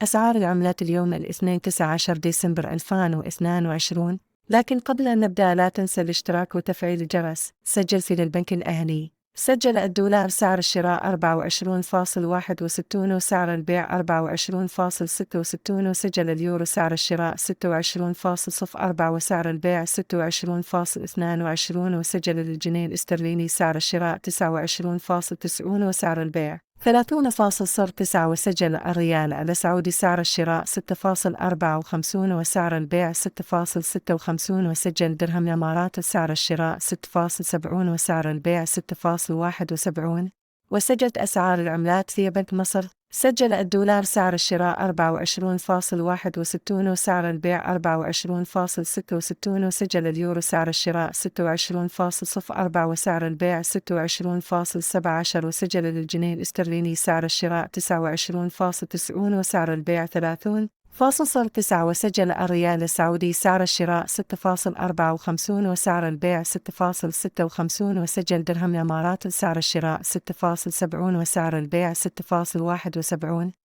أسعار العملات اليوم الاثنين 19 ديسمبر 2022. لكن قبل أن نبدأ لا تنسى الاشتراك وتفعيل الجرس. سجل في البنك الأهلي. سجل الدولار سعر الشراء 24.61 وسعر البيع 24.66، وسجل اليورو سعر الشراء 26.04 وسعر البيع 26.22، وسجل الجنيه الاسترليني سعر الشراء 29.90 وسعر البيع 30.09، وسجل الريال السعودي سعر الشراء 6.54 وسعر البيع 6.56، وسجل درهم الإمارات سعر الشراء 6.70 وسعر البيع 6.71. وسجلت أسعار العملات في بنك مصر. سجل الدولار سعر الشراء 24.61 وسعر البيع 24.66، وسجل اليورو سعر الشراء 26.04 وسعر البيع 26.17، وسجل الجنيه الاسترليني سعر الشراء 29.90 وسعر البيع 30.09، وسجل الريال السعودي سعر الشراء 6.54 وسعر البيع 6.56، وسجل درهم الإمارات سعر الشراء 6.70 وسعر البيع 6.71.